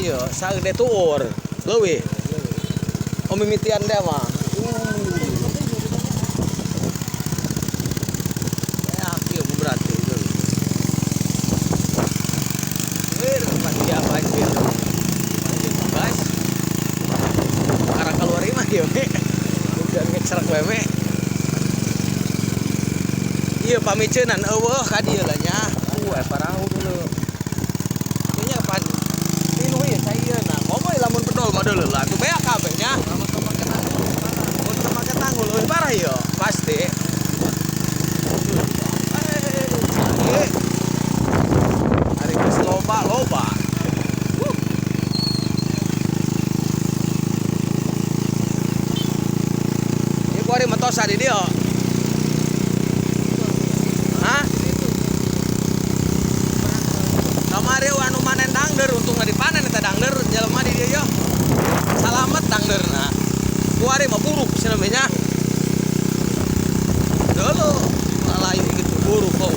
Dieu sagede tuur. Leuwih. Oh mimitian teh mah. Ya kieu berarti itu. Wih, banjir. Banjir guys. Arah keluar mah ieu we. Hujan ngecerak we we. Ieu pamiceunan eueuh ka dieu lah nya. Parahu dulu. Nya pan pinuh ieu caieuna. Komo lamun pedol mah deuleu lah atuh beak kabeh nya. Lamun teu make tanggul. Mun teu make tanggul leuwih parah ieu, pasti. Hari geus loba-loba. Ieu kuari metosa di dieu. Hah? Kamari anu manen dangder untungna dipanen eta dangder jelema di dieu yo. Salamet dangderna. Kuari mah buruk cenah nya. Dulu layu gitu buruk kok.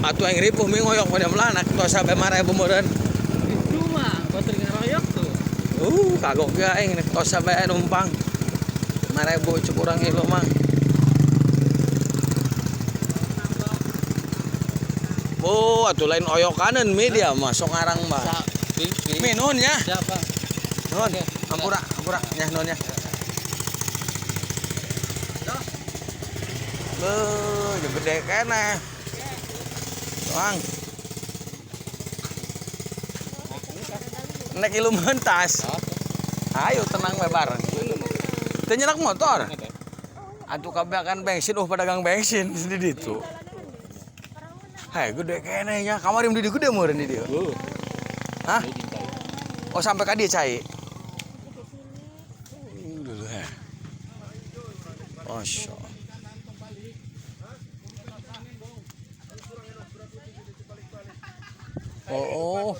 Atuh aing ripuh mi ngoyok pada melanak tos sampe 5.000 meureun. Cuma batur ngaroyok tuh. Kagok ge aing tos sampe numpang. 5.000 cuk urang ieu mah. Oh, atuh lain oyokaneun mi dia mah sok ngarang mah. Mi nuhun nya. Siap, Bang. Nuhun. Ampura, ampura nya nuhun nya. Beuh, gede keneh. Bang. Nek ilu mentas. Ayo tenang we bareng. Teu nyerak motor. Atuh kabeh akan bensin, pedagang bensin di ditu. Hai, gede keneh nya. Kamari di dieu gede meureun di dieu. Hah? Oh, sampai ka dieu cai. Dulu he. Masya Allah. Oh,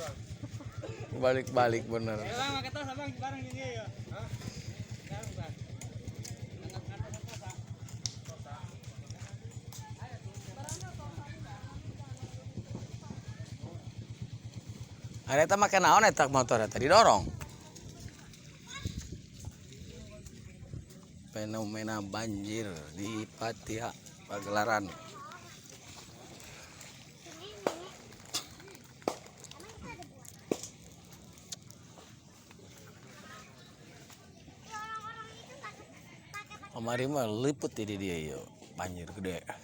balik-balik bener. Ada eta make naon eta motor eta didorong. Fenomena banjir di Patia Pagelaran. Kamari mah liput di dia yo, banjir gede. Kalau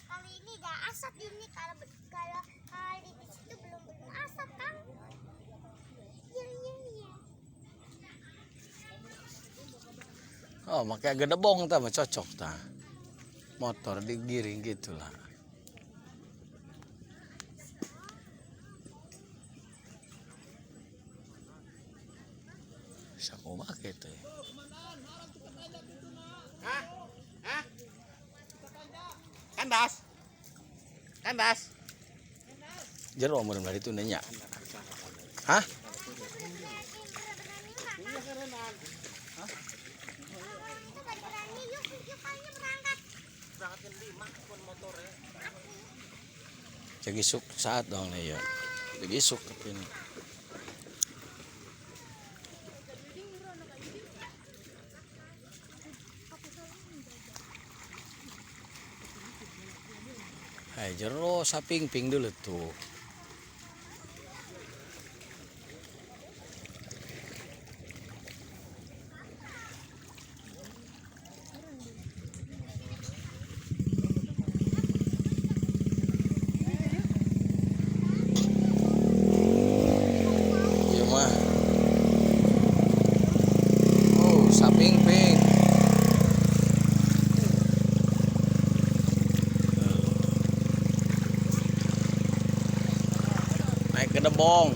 kali ini dah asap ini, kalau kalau di situ belum asap kan? Iya iya iya. Oh, makanya gedebong tah mah cocok tah. Motor digiring gitulah. Sakumaha kitu ya. Hah? Hah? Kandas. Kandas. Jero meureun bari itu nya. Hah? Jadi isuk saat dong nih ya. Jadi isuk tapi ini. Hai jero saping-ping dulu tuh. Iya mah. Oh, saping-ping. Naik ke debong.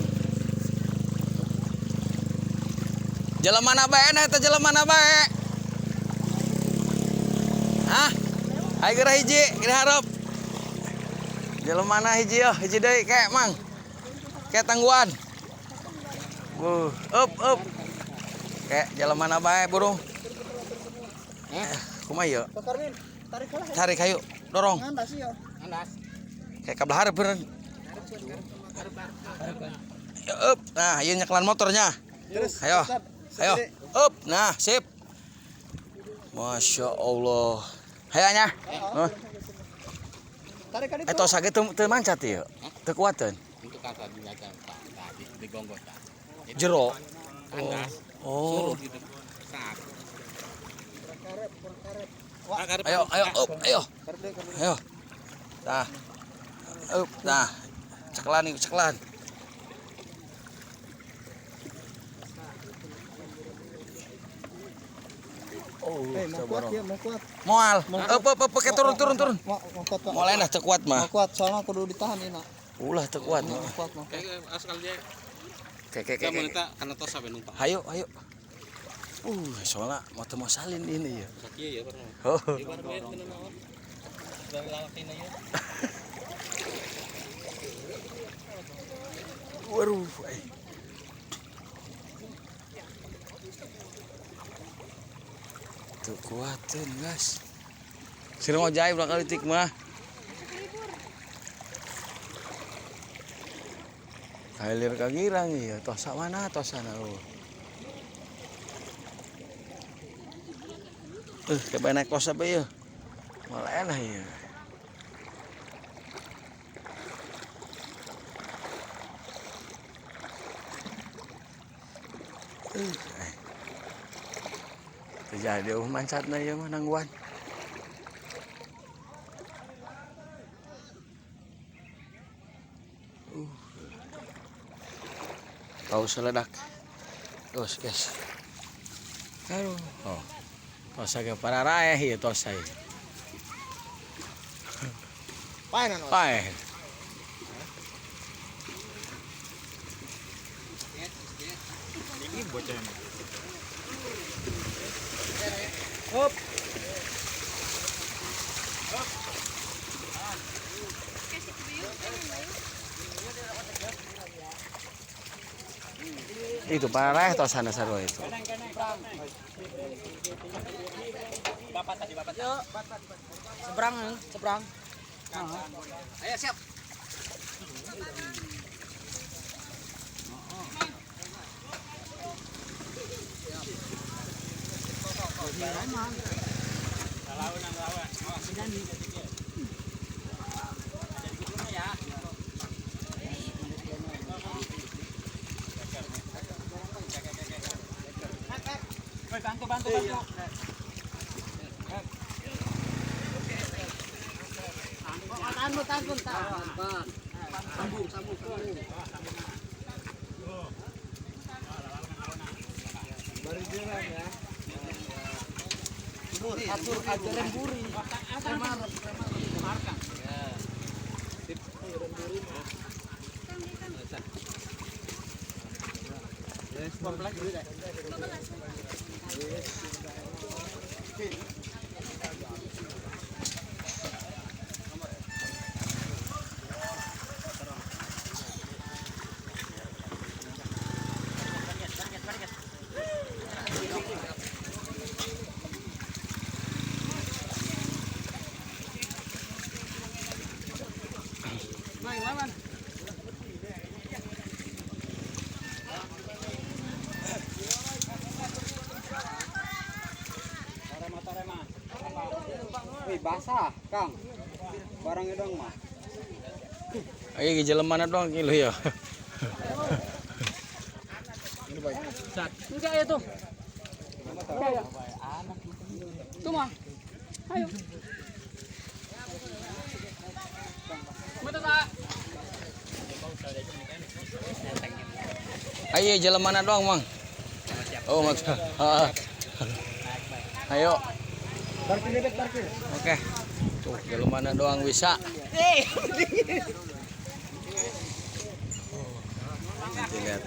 Jalan mana bae nah eta jalan mana bae? Ayo geura hiji, geura hareup. Jalan mana hiji yo, hiji deui kek Mang. Kek tangguhan. Up up. Kek jalan mana bae burung. Kumaha ieu? Tarik lah. Tarik ayo, dorong. Ngandas ya. Ngandas. Kayak kabel hareup bener. Up. Nah, ieu nyekelan motornya. Terus. Ayo. Ayo. Up. Nah, sip. Masya Allah. Ayo nya. Oh. Tarik kan itu. Tosa ge teu mancat ieu. Teu kuateun. Untuk kata tadi digonggot. Jero. Kandas. Oh. Gitu. Saat. Ayo, ayo, up, ayo. Ayo. Nah. Up, nah. Ceklan nih, ceklan. Oh, Mau kuat ya, mau kuat. Moal. Up, up, up, pakai turun, turun, turun. Mau kuat, Pak. Moal enak teu kuat mah. Mau kuat, soalnya kudu ditahan ini, nak. Ulah teu kuat mah. Mau kuat, mau kuat. Asal dia Kayak kayak kayak. karena tos sampai numpang. Ayo, ayo. Soalnya mau temu salin ini ya. Sakieu ya pernah. Oh. Waduh, Tuh kuatin guys. Sering ngojai belakang litik mah. Kailir kagirang iya, tosa mana tosa na oh. Kayak naik tosa apa ya? Malah enak ya. Terjadi mancatna ieu mah nangguan. Tahu seledak. Terus guys. Aduh. Oh. Tosa ke pararaeh ieu tosa ieu. Pae nano. Pae. Ini bocah emang. Up. Itu pararaeh tosana sarua itu. Seberang, seberang. Ayo siap. Bantu, bantu, bantu. Tahan, tahan. Sambung, sambung, sambung. Atur ajaran buri. Wih, basah, Kang. Barangnya dong mah. Ayo ke jalan mana dong kilo ya. Enggak ya tuh. Enggak ya. Tuh mah. Ayo. Ayo jalan mana doang, Mang? Oh, mantap. Ayo. Parkir, bebek, parkir. Oke. Tuh, jalan mana doang bisa. Nanti lihat.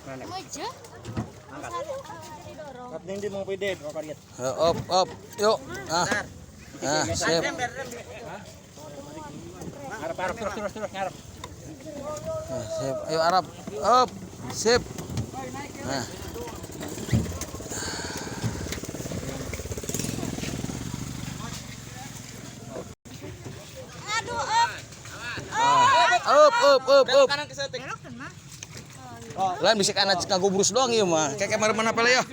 Mojo. Hindi mo pwede, kakaryat. Up, up. Yuk. Ah. Ah, sip. Harap, harap, terus, terus, terus, ngarap. Ah, sip. Ayo Arab. Up. Sip. Nah. Aduh, up. Up, up, up, up. Lain bisa kana ngagubrus doang ieu mah. Kayak kemarin mana pala ya?